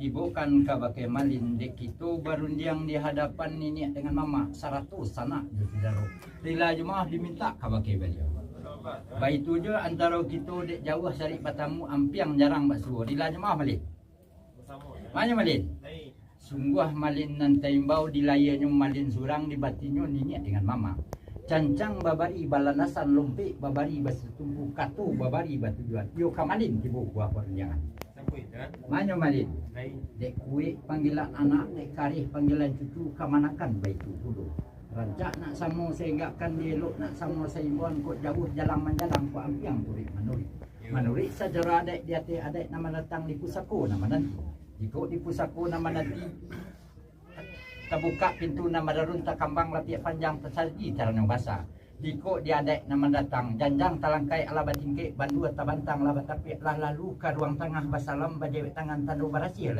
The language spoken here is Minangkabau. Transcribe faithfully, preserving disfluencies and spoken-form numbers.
Tibokan kabake malin, dek kito barundiang di hadapan niniak dengan mamak, sarato sanak jo sudaro. Rila jo maoh dimintak kabake baliau. Baitu jo antaro kito, dek jauah sarik batamu, ampiang jarang basuo. Rila jo maoh malin. Manyo malin. Sungguah malin nan taimbau, di lahianyo malin surang, di batinnyo niniak dengan mamak. Cancang babari balandasan, lompek babari basitumpu, kato babari batujuan. Iyo ka malin tibo buah parundiangan. Manyo malin. Dek kuek panggilan anak, dek kareh panggilan cucu, kamanakan baitu pulo. Rancak nak samo sainggakan, dielok nak samo saimbauan, kok jauah jalang manjalang, kok ampiang turuik manuruik. Manuruik sacara adaik, di ateh adaik nan mandatang, di pusako nan mananti. Jikok di pusako nan mananti, tabukak pintu nan badarun, takambang lapiak panjang, tasaji tarano basa. Jikok di adaik nan mandatang, janjang talangkaik alah batingkek, bandua tabantang lah batapek, lah lalu ka ruang tangah, basalam bajawek tangan, tando barasiah